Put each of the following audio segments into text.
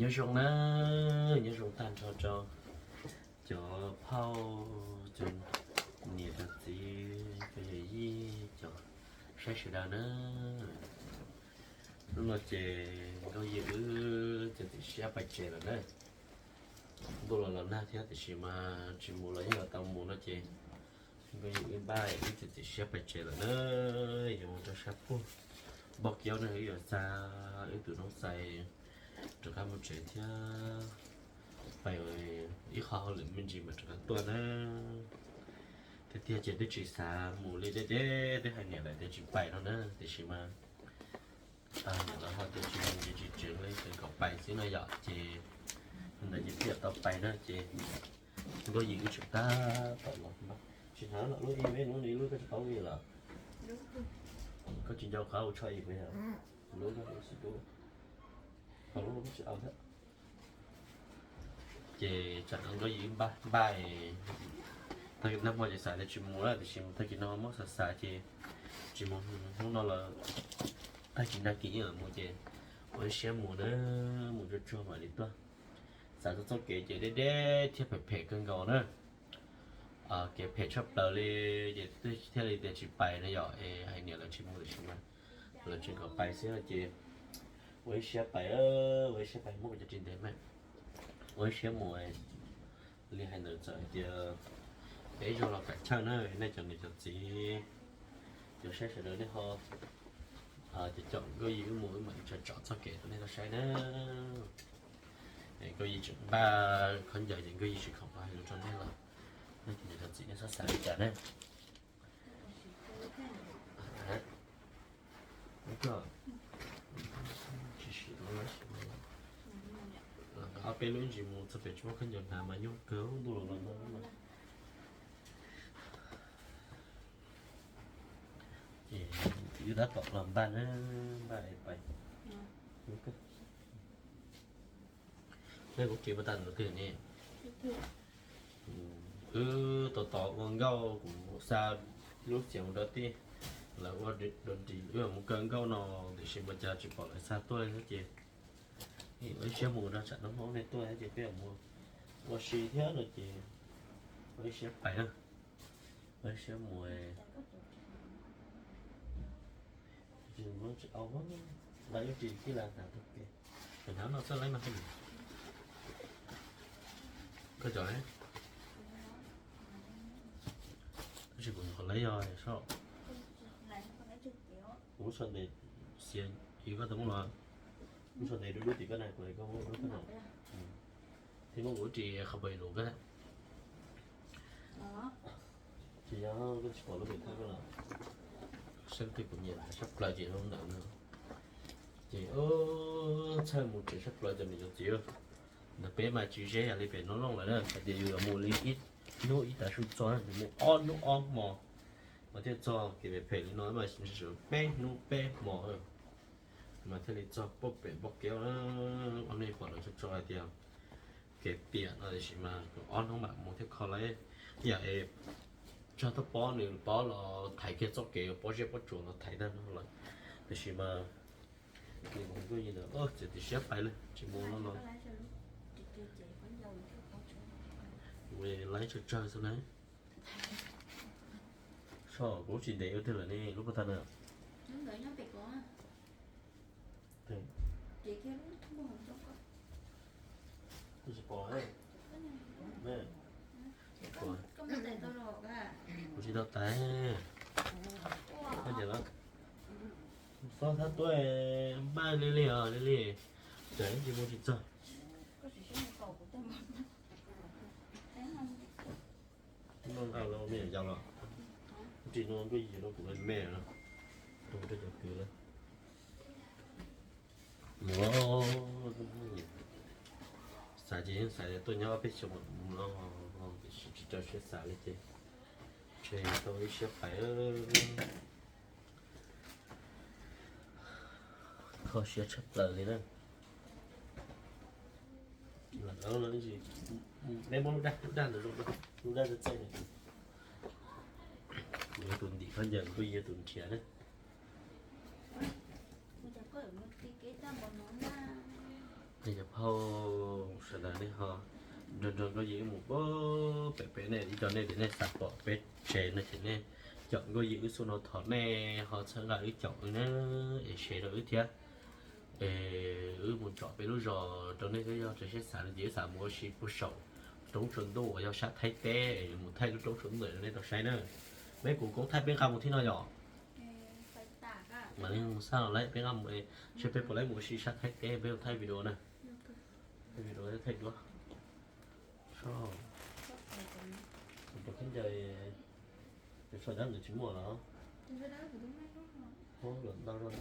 Nyob zoo na, nyob zoo tag nrho rau cov phauj, cov niam cov txiv, cov yawm yij, cov saib sawv daws na. Hnub no ces Nkauj Yij wb cov txiv siab pais tsev lawm na. Ntuj los los nag thiab tiam sis mas tsis mus los yeej yuav tau mus no ces Nkauj Yij wb npaj wb cov txiv siab pais tsev lawm na. Yuav mus rau sab puag Npauj Kiaub na, wb yuav xa wb tus noob xais rov qab mus tsev thiab pais ib qho hauj lwm me ntsis mam rov qab tuaj na. Tiag tiag ces twb tsis xav mus li deb deb, twb hais niam lawv tias tsis pais no na, tiam sis mas niam lawv ho tias tsis mus ces tsis tseev li, tseev kom pais xwb no yom. Ces ntawd ces thiaj tau pais na. Ces Nkauj Yij wb tseem tab tom los, tsis hnav los lub ib veb hnub ib lub koj tsis paub li lawm. Koj tsis nco qhov ua tsho ib veb lub, lub xwb, lub tsis au thiab. Ces tsam no Nkauj Yij wb npaj npaj, tag kis nag hmo ces xav tias tsis mus lawm, tiam sis tag kis no muab xav xav ces tsis mus, hnub no los tag kis nag kis yeej mus ces ua ib siab mus na, mus tsuag tsuag mam li tuaj. Xav txog txoj kev ces deb deb thiab phem phem kawg nkaus na. Kev phem tshaj plaws li, ces twb thiaj li tias tsis pais no yom, es hais niam lawv tsis mus tiam sis mas lawv tseem kom pais xwb no ces ua ib siab pais, ua ib siab pais muab kuv cov ris ntev mas ua ib siab mus li hais ntawd txawm hais tias peb zog los kam tshawj na, nej cov niam cov txiv, cov saib sawv daws nej ho ces caum Nkauj Yij wb mus wb mam li tsom txoj kev rau nej tau saib na. Nkauj Yij tseem npaj khaub ncaws ces Nkauj Yij tsis khoom hais lus rau nej los nej cov niam cov txiv nej txhob xav li cas na. Tsis sim, ob peb lub ntsis mus txog pem tsis muaj khaub ncaws hnav mas nyuaj kawg, ntuj los los no. Ces wb tab tom los npaj na, npaj es pais. Nej kuv kiv puas tag nws twg ne? Wb tos tos ua nkauj, kuv xa lub txiav mus rau tij, lawv ua dua ris wb mus kaw nkauj no, tiam sis mas cas tsis pom lawv xa tuaj li thiab ces ua ib siab mus rau tsam no hmo nej tuaj thiab ces peb mus ua si thiab no ces ua ib siab pais na, ua ib siab mus. Tsis au, lawv ib ris tij las tas tag ke, hnav no txawj laib mas. Koj cov, tab sis kuv nyuam qhuav laib yog soj. Kuv lub tsho ntes xiav, koj tau muab los, lub tsho ntes dub dub tim koj na, kuv li koj muab dub koj no. Thiab muab kuv ris qhov pais lus koj. Tsis yog koj tsis pom lub pem thawj koj los, sab twg kuv nyiam sab plaws ces lub ntawd no. Ces txhawj mus tsev sab plaws cov niam cov txiv. Ntawm peb mas tsis ze yam li pem Noob Looj lawm na, hais tias yus yuav mus li ib hnub ib tav su txog, yus mus ob hnub ob hmo mas thiaj txog. Kev phem phem li no mas peb hnub peb hmo mas thiaj li txog pem Npauj Kiaub. Ob hnub pom lawv tso tso hais tias kev piam no tiam sis mas ob hnub mam mus thiaj kho lawm. Yam es tshaj toj pob nws pob los thaiv kiag txoj kev pob zeb pob tsuas los thaiv tag no lawm. Tiam sis mas nws kuj yog ntawd, txiav txim siab pais lawm tsis mus no los. Laib tsawg tsawg xwb na. Soj, kuv lub tsis ntev ua twg lawm ne, lub puag ta na. Kuv tsis tau tais. Koj ces los xob thab tuaj, npaj li li os li li, tseem tsis mus tsis txog. Noj nqaij los me nyuam yaus los, ris no Nkauj Yij no kuv me me no, rau cov kwv lawm. Mus, xav ces yeej xav tias tuaj nyob peb xyoo mus no, tiam sis tsis tau siab xav li ces ntshe tau ib siab pais. Kho siab tshaj plaws li na. Peb muab lub daj, lub daj ntawd zoo, lub daj txaij txaij na. Kuv yog tus ntim khaub ncaws, Nkauj Yij yog tus nrhiav na. Nej cov phooj ywg sawv daws nej ho nrog nrog Nkauj Yij wb mus pem pem nej ib co, nej tias nej xav pom peb tsev no ces nej caum Nkauj Yij wb xub no thov nej ho txhawb nqa wb caum wb na, es share rau wb thiab. Es wb mus tsom peb lub zos rau nej thiab, yog tias seb xav no ces wb xav mus ua si puag saum roob tsua ntuj uas yog sab Thaib teb, mus thaij lub roob tsua ntuj rau nej tau saib na. Peb kuv koob thaij peb nqa mus thiab no yom? Mam li mus xab los laib peb nqa mus, seb peb puas laib mus ua si sab Thaib teb, peb mus thaij video na. Thaij video thaij duab. Soj, tus khaub ncaws, tus soj dawb ntawd tsis muaj los? Muab ntau zog.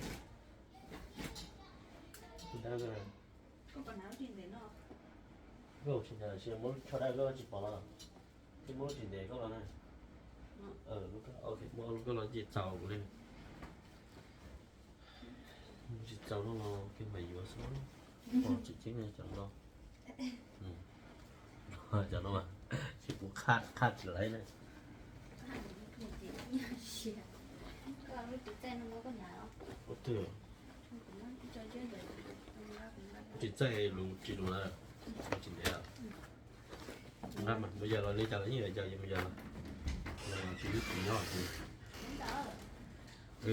Dawb, koj tsis muab tsho dawb koj tsis pom los? Twb muab lub tsis ntev koj los na. Muab lub koj los ces txaus kuv li. Muab tsis txaus no los koj mam yuav xwb, pom tsis ceeb cov no. Cov no mas tsis pub qhaj tsis laiv na. Ua twg? Tsis txaij lus tsis lus na. Tsis ntev. Nqa mas mus yawg los li cas los yeej yuav yawg mus yawg los. Tsis ib tug nyob. Wb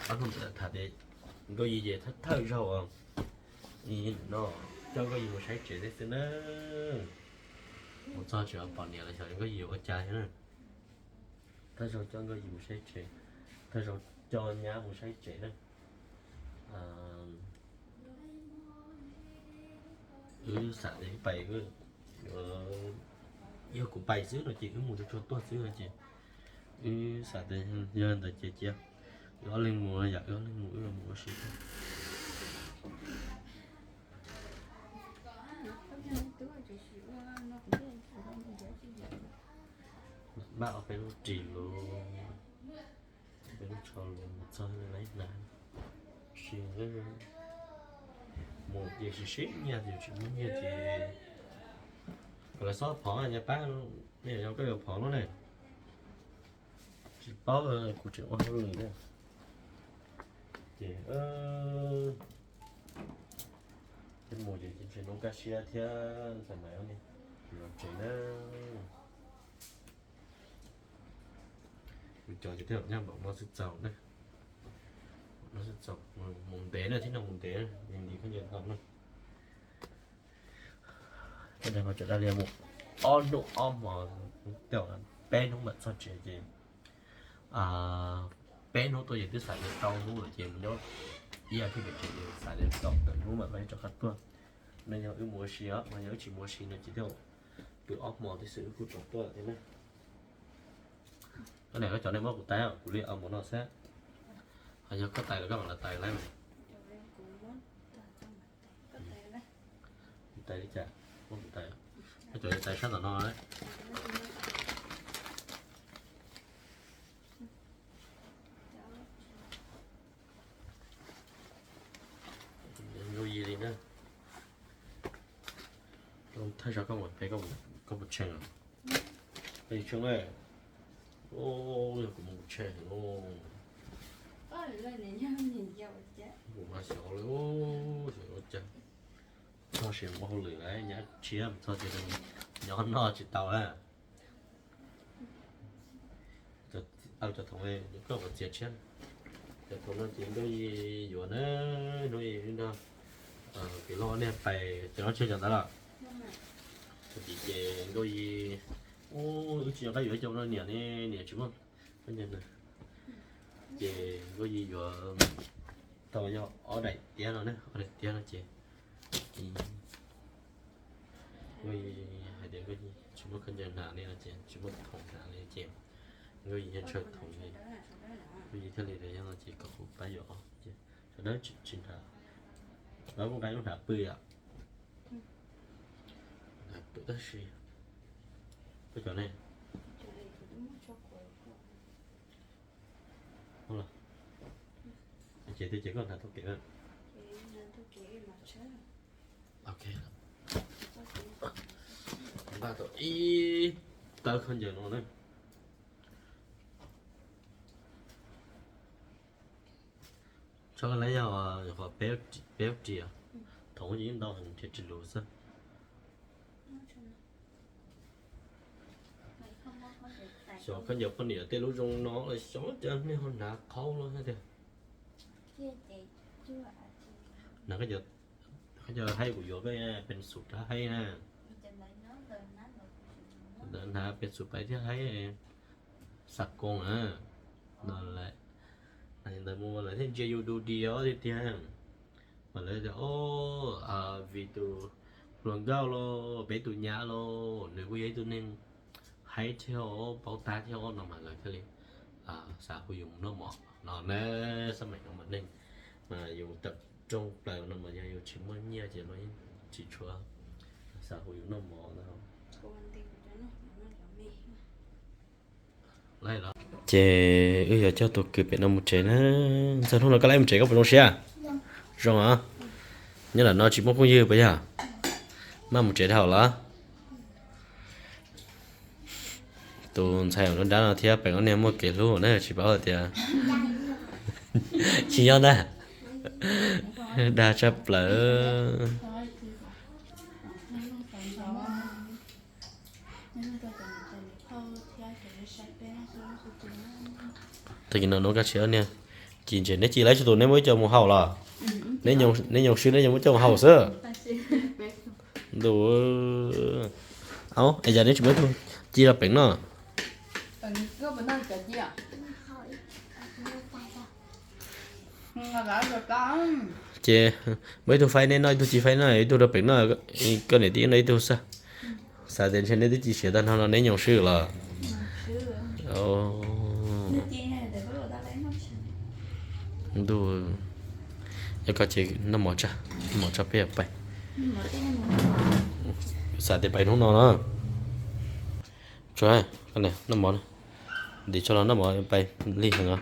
ob hnub ntawd tham tias Nkauj Yij ces thawj thawj zaug os, no coj Nkauj Yij mus saib tsev thiab xwb na. Mus txog tsev pom niam lawm xyov Nkauj Yij yuav ua cas thiab na. Thawj zaug coj Nkauj Yij mus saib tsev, thawj zaug coj nyab mus saib tsev na. Wb xav tias wb pais, yog kuv pais xwb no ces wb mus tsuag tsuag tuaj xwb no ces wb xav tias yog ntawd ces cia wb ob leeg mus, yam wb ob leeg mus wb mus ua si. Npaj ob peb lub ris lus, peb lub tsho lus mus txog laib hnav. Sim mus ces sim sib nyiag, yus tsis muaj nyiaj ces kom lawv xob phov nyab pab, nej yog koj yuav phov lub ne. Tsis paub, kuv tseem ua hauj lwm na. Ces thiab mus ces ntshe hnub kaj siab thiab ntxhais Maiv los tsev na. Kuv cov ces tej zaum nyaj npaum no xwb txaus na. No xwb txaus, mus ntev na, thib no mus ntev, nws nti khaub ncaws ntau na. Tej no tseem dab lias mus ob hnub ob hmos, tej zaum peb hnub mam txog tsev ces peb hnub tuaj ces twb xav tias rau hnub lawm ces mus nyob ib yam thiaj pem tsev ces xav tias kaum tawm hnub mam rov qab tuaj. No yog wb mus ua si os, no yog wb tsis mus ua si no ces tej zaum pw ob hmos thiab xwb wb kuj rov tuaj lawm thiab na. Koj niam koj cov nej muab kuv tais, kuv li ob hmos no xwb. Ho yog koj tais los koj mam los tais lawm. Tais li cas? Muab kuv tais, koj cov tais sab tom no. Nkauj Yij li na. Thawj zaug koj mus pem, koj puas tsheej? Koj tsheej, yog kuv mus kuv tsheej heev. Kuv mas xyov li, xyov ua cas. Txog sim ua hauj lwm lawm, nyab tshiab mus txog ces nyob noj tsis tau lawm. Cov thoom koj puas txiav tshiab? Cov thoom no ces Nkauj Yij yuav na, Nkauj Yij nrog Kiv Lauj niag pais cov no tshiab cov ntawd los. Tag kis ces Nkauj Yij, wb tsis nco qab yuav cov no niam ne, niam tsis muaj. Ces Nkauj Yij yuav tau yog ob daim tiab no ne, ob daim tiab no ces Nkauj Yij hais tias Nkauj Yij tsis muaj khaub ncaws hnav li no ces tsis muaj thoom hnav li ces Nkauj Yij ntshaw thoom li. Nkauj Yij thiaj li tias yog no ces kom kuv pab yuav ob ces sawv daws tsis hnav, lawv kuj nqa ib lub hnav pw yom. Hnav pw tab sis peb cov ne. Ces twb ces koj hnav taug kev. Ok, npaj tau ib tawb khaub ncaws no na. Tso lawm yog qhov peb ris os. Thaum ub ces yeej ntau heev ces tsis lus xwb. Xyov khaub ncaws poj niam tej lub zoo no los xyov cas nej ho hnav qhaub los thiab tiag. Hnav khaub ncaws haib kuv yuav koj peev xwm rab haib na. Ntawd hnav peev xwm pais thiab haib xav koo na. No lawm, ntawd mus lawv thiaj ntsia yus du diav tiag tiag. Mas lawv tias, o, vim tus hluas nkauj los peb tus nyab los nws kuj yog ib tug neeg haib thiab os, paub tab thiab os no mas lawv thiaj li xav hu yus mus noj mov no na. Xab maim no mas neeg mas yus tawm rooj plaws no mas yog yus tsis muaj nyiaj ces mas yeej tsis tshua xav hu yus noj mov na. Ces wb yuav coj tus kwv pem no mus tsev na. Ntxawg, hnub no koj laib mus tsev koj puas zoo siab? Zoo os. Nyob ntawm no tsis muaj phooj ywg puas yog? Maj mus tsev dhau los? Tus ntxhais uas nruab nrab no thiab Peem ob niag muaj kev hlub na, tsis paub hais tias tsis nyob ntag. Dag tshaj plaws. Tag kis no nuv kaj siab niag. Ci ntses neb ci laib tsis tus neb muab ib co mus haus los? Neb nyoog swb neb yuav muab coj mus haus xwb. Ntu, au, es yog neb tsis muab ib tug ci rau Peem no? Ces muab ib tug faib neb noj, ib tug ci faib noj, ib tug rau Peem noj, koj niam tij noj ib tug xwb. Xav tias ntshe neb twb ci siav tag nrho no neb nyoog swb los? Ntuj, yog koj ces noj mov tso, noj mov tso peb pais. Xav tias pais hnub no no. Tsuav, noj mov, ntim tso los noj mov pais lig heev os.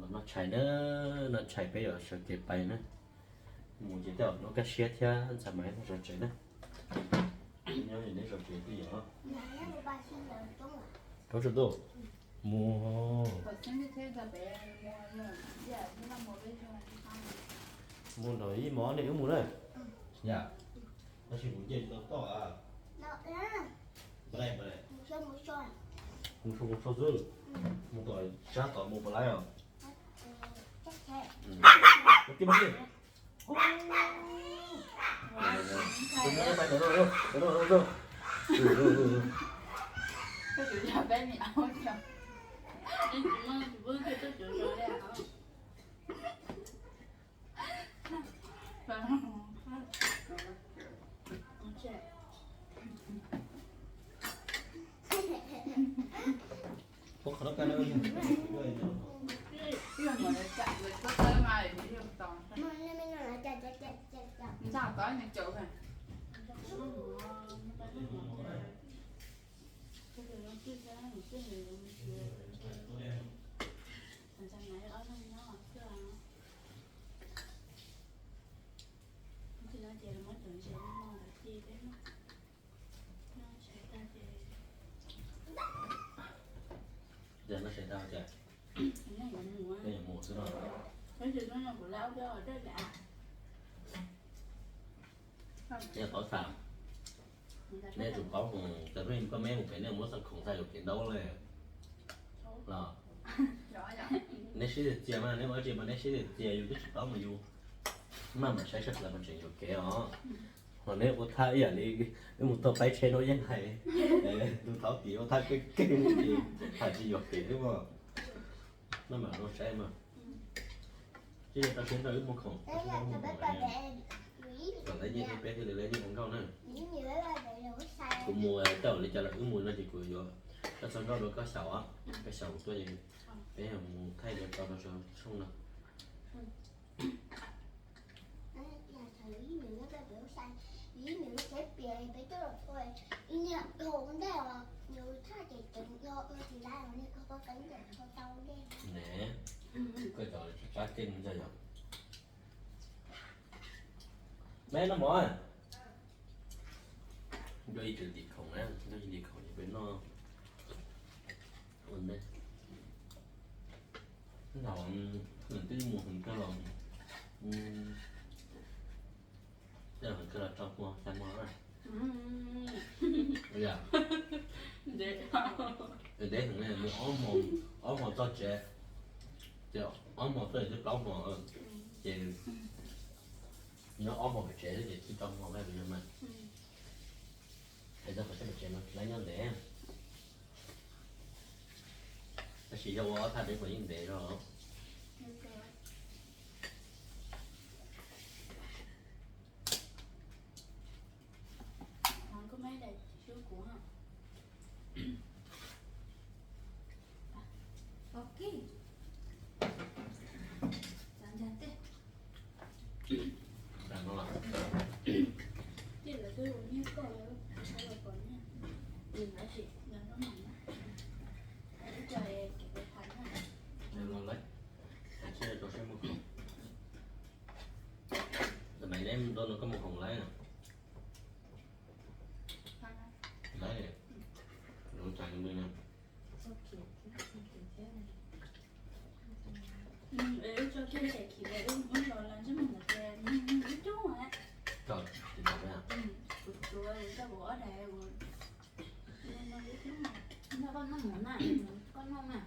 Los noj tshais na, noj tshais peb yuav sawv kev pais na. Mus ces tej zaum nuv kaj siab thiab ntxhais Maiv zov tsev na. Nyob neb zov tsev twb yog. Rau tsua tuj mus. Mus nrog ib mov ne wb mus na. Yam, tab sis kuv nce tsis tau toj. Mus tso mus tso xwb, mus tom sab tod mus puas laib os? Ces noj tshais tag ces nej yuav mus xwb no. Nej tau xav, nej tsum paub hais tias koj meb mus pem nej muab xov khoom xa yuam kev ntau li los. Neb sib txias mas, neb ua dab tsi mas neb sib txias, yus twb tsis paub mas yus maj mam saib sab plaws mas tseem yuam kev os. Ho neb ua thaj ib yam li wb mus taug qaib tsheb no yeej hais, tus thov tim ua thaj keej keej ces hais tsis yuam kev xwb mas. Maj mam los saib mas. Ces yog tau siab nrog wb muag khoom, tau siab nrog wb muag khoom, kom lawv nyiaj peb thiaj li lawv nyiaj ua nkauj na. Kuv mus tej zaum li cas los wb mus no ces kuv yuav coj txog nkauj rau koj xyaum, koj xyaum kuv tuaj ces peb mus thaij rau tso rau saum tshooj no. Ne, koj cov tsab keej no yog. Meb noj mov. Nkauj ib tsev ntim khoom na, nkauj ib ntim khoom ces peb noj ua ntej. Nws twb mus hwv kawg los, Tej los kawg los rau hmo, xya hmo na. Ntev heev, nws ob hmo, ob hmo txog tsev, ces ob hmo txog twb plaub hmo, ces nyob ob hmo pem tsev xwb ces twb rau hmo lawm yog mas. Es txog qhov sab pem tsev mas tsis laib nyob ntev, tab sis yog ua ob thaj deb puas yeej ntev zog. Los lawm, hais tsis rau seb muaj khoom. Tam maiv neb nrau no koj mus khoom lawm. Lawm, lub txais li no. Tso kiag tes khiv ua ib hnub los los ntsej muag ntawd tias nws ib coob, kuv ob daim, noj mov na, koj noj na.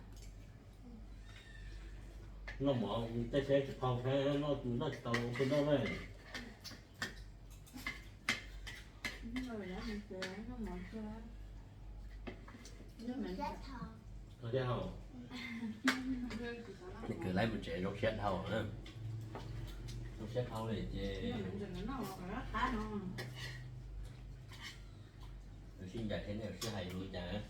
Noj mov tej seb tsis qhau thiab, noj tsis tau tus noj na. Kwv laib mus tsev zoo siab dhau na. Zoo siab dhau li ces sib ncaim thiab nej sib hais lus cas.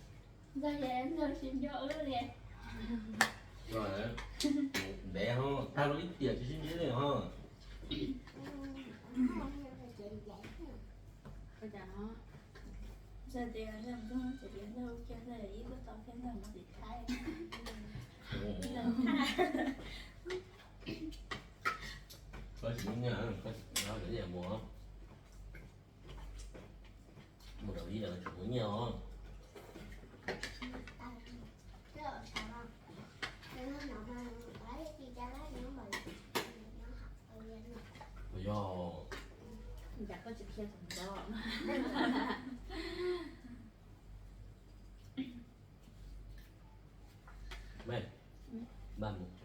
Ntev ho tag los ib tiam tsis sib ntsib li ho. Koj tsis muaj nyiaj, koj tsis muaj nyiaj mus, mus rau ib lawv tsis muaj nyiaj os. Yog. Npaj mus.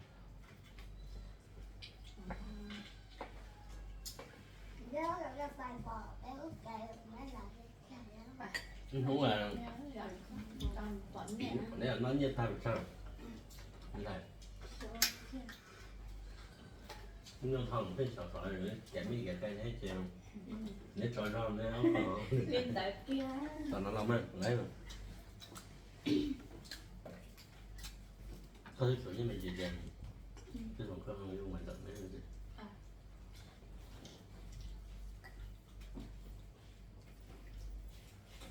Ib hnub neb noj nyiaj tag pes tsawg? Noj thaum pheej xyov xov kev mij kev cai thiab ces neb tso zog neb, xov no los mas lawm. Koj twb tsuav nyiaj me ntsis tiag, twb tsuav koj zoo ntawm neb.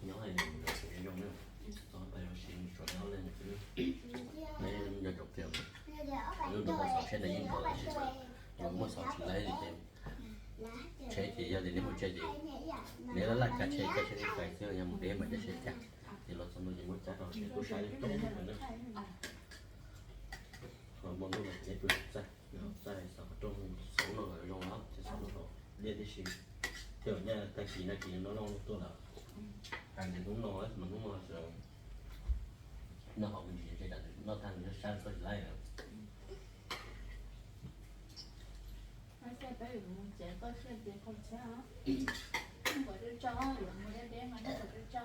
Nyob hais zoo, txog pais los sis tsuav nyob leej xwb. Neb yog tsoom kiag, lub nroog xov tsheb ntawd yeej nkaus lawm, tsis txhob, los muaj xov tsis laib li ces tsheb ces yog tias neb mus tsheb ces neb laj laj cab tsheb, cab tsheb neb pais xwb, yog mus deb mas cab tsheb cab, ces los txog ntua ces muab cab rau seb tub saib coob coob na. Hmo ntuj no ces neb pw txaj, txaj xov qhov rooj, xov no los zoo lawm ces xov no los liaj tib si. Tej zaum nyaj tag kis nag kis no loj tuaj lawm, hais tias hnub no mas hnub no noj hauv me ntsis ntshe tsam noj tag nws sab txoj tsis laib lawm. Peb yuav mus tsev koj siab tias koj tshab, koj tso, yuav mus deb deb mas koj tso,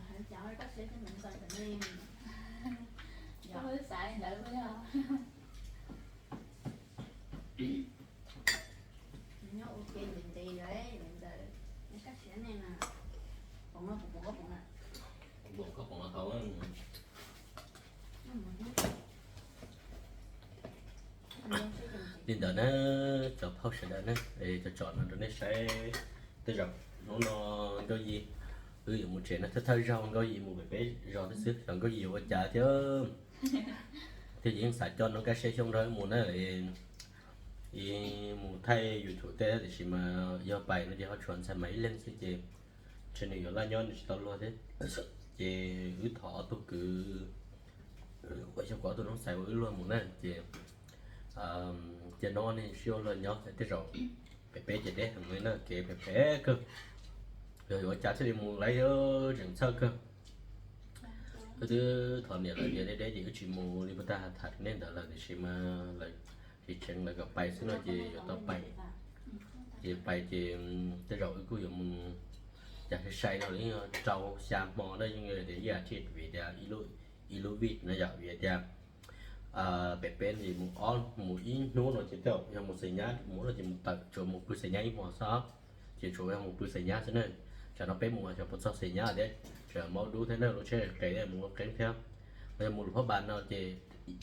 hais cas koj siab thiaj mus txog tam ne. Koj xav li ntawd puas yog? Nyob ua ke ntev ntev yuav ntawd, koj siab ne mas, pom koj pom koj pom na. Pom koj pom tau. Li ntawd na, cov phauj sawv daws na, cov tsom no rau nej saib. Tej zaum hnub no Nkauj Yis, wb yuav mus tsev no, thawj thawj zaug Nkauj Yis mus pem peb zos thiab xwb, xyov Nkauj Yis yuav ua cas thiab. Thiab ces yeej xav coj Nuj Kab Siab Xyooj nrog wb mus na, mus thaij YouTube tej, tiam sis mas yog pais no ces ho tshuav ntxhais mas ib leeg xwb ces ntshe nws yuav laj nyob nws tsis tau luag thiab. Ces wb thov ob tug kwv uas yog kuv ob tug noob xaiv uas wb luag mus na ces Ces no nej sib ua luag nyob tej zaum pem peb ces deb heev li na, kev phem phem kawg. Yog yuav ua cas thiaj li mus laib, tseem txhawj kawg. Wb twb thov niam lawm tias deb deb ces wb tsis mus li puag ta, tham rau nej ntawd lawm tiam sis mas lawv tsis tseev, lawv kom pais xwb no ces yuav tau pais. Ces pais ces tej zaum wb kuj yuav mus, cas sai sai no li rau xya hmo na, yeej tias ib as thiv vim tias ib lub vij no yom, vim tias pem peb ntawd mus ob mus ib hnub no ces tej zaum yog mus Xais Nyab mus no ces mus tawm tsuas mus pw Xais Nyab ib hmo xwb, ces tsuas yog mus pw Xais Nyab xwb na. Tsam no peb mus xyov puas txog Xais Nyab thiab, tsam maub dub thiab na, lub tsheb qev mus ua qeeb thiab. Yog mus Luam Phab Npas no ces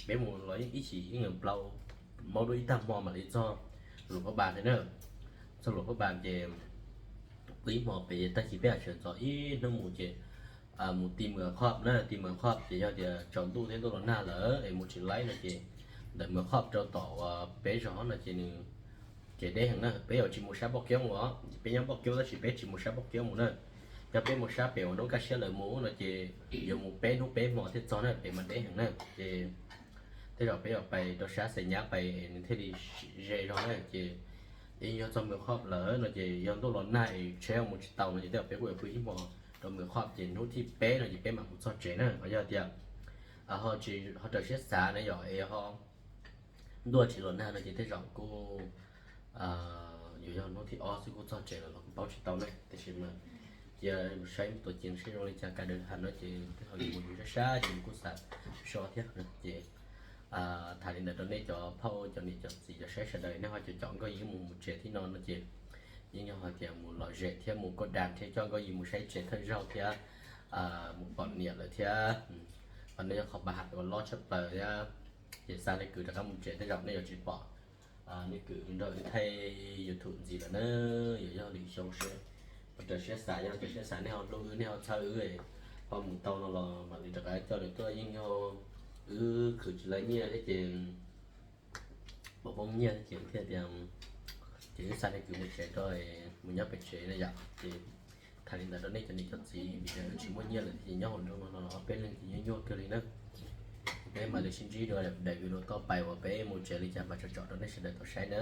peb mus los ib chim ib nyuag plaub, maub dub ib tag hmo mam li txog Luam Phab Npas thiab na. Txog Luam Phab Npas ces pw ib hmo pem, tag kis peb tseem ntxov ib hnub mus ces mus ti Mws Khoj na, ti Mws Khoj ces yog tias tsaus ntuj thiab ntuj los nag lawm es mus tsis laib no ces ntawm Mws Khoj rau tom peb zos no ces nws kev deb heev na. Peb yuav tsis mus sab Npauj Keub os, peb nyob Npauj Keub tab sis peb tsis mus sab Npauj Keub mus na. Yog peb mus sab pem uas Hnub Kaj Siab lawv mus no ces yuav mus peb hnub peb hmo thiaj txog na, pem mas deb heev na. Ces tej zaum peb yuav pais rau sab Xais Nyab pais es nws thiaj li ze zog na. Ces yog txog Mws Khoj lawm no ces yog ntuj los nag es tsheb mus tsis tau no ces tej zaum peb kuj yuav pw ib hmo rau Mws Khoj ces hnub thib peb no ces peb mam mus txog tsev na. Ho yog tias ho tsis, ho raws siab xav na yom, es ho ntuj tsis los nag no ces tej zaum kuj yuav yog hnub thib ob xwb kuj txog tsev lawm los kuj paub tsis tau na. Tiam sis mas cia saib tus ceev seb zoo li cas, kav daws has no ces tej zaum yus mus yus sab sab ces yus kuj xav so thiab no ces tham li ntawd rau nej cov phauj cov niam cov txiv cov saib sawv daws, nej ho cov caum Nkauj Yij mus mus tsev thib no no ces yeej yog hais tias mus lom zem thiab mus kuj das thiab coj Nkauj Yij mus saib tsev thawj zaug thiab mus pom niam lawm thiab. Qhov no yog qhov pab ham uas loj tshaj plaws thiab. Ces xa nej kwv rov qab mus tsev tej zaum nej yuav tsis pom nej kwv nrog wb thaij YouTube ntxiv lawm na. Yuav yog lwm xyoo seb puas raws siab xav, yog raws siab xav nej ho hlub wb nej ho txhawb wb, ho mus tau no los mam li rov qab coj lawv tuaj. Yeej yog wb khwv tsis laib nyiaj thiab ces pom poob nyiaj thiab ces thiaj tias ces wb xa nej kwv mus tsev rau mus nyob pem tsev na yom. Ces tham li ntawd rau nej cov niam cov txiv, vim tias wb tsis muaj nyiaj lawm ces nyob hauv nroog no no ob peb leeg ces nyuaj nyuaj kawg li na. Peb mam li sib ntsib dua daim video toj pais uas peb mus tsev li cas mas tsom tsom rau nej sawv daws tau saib na.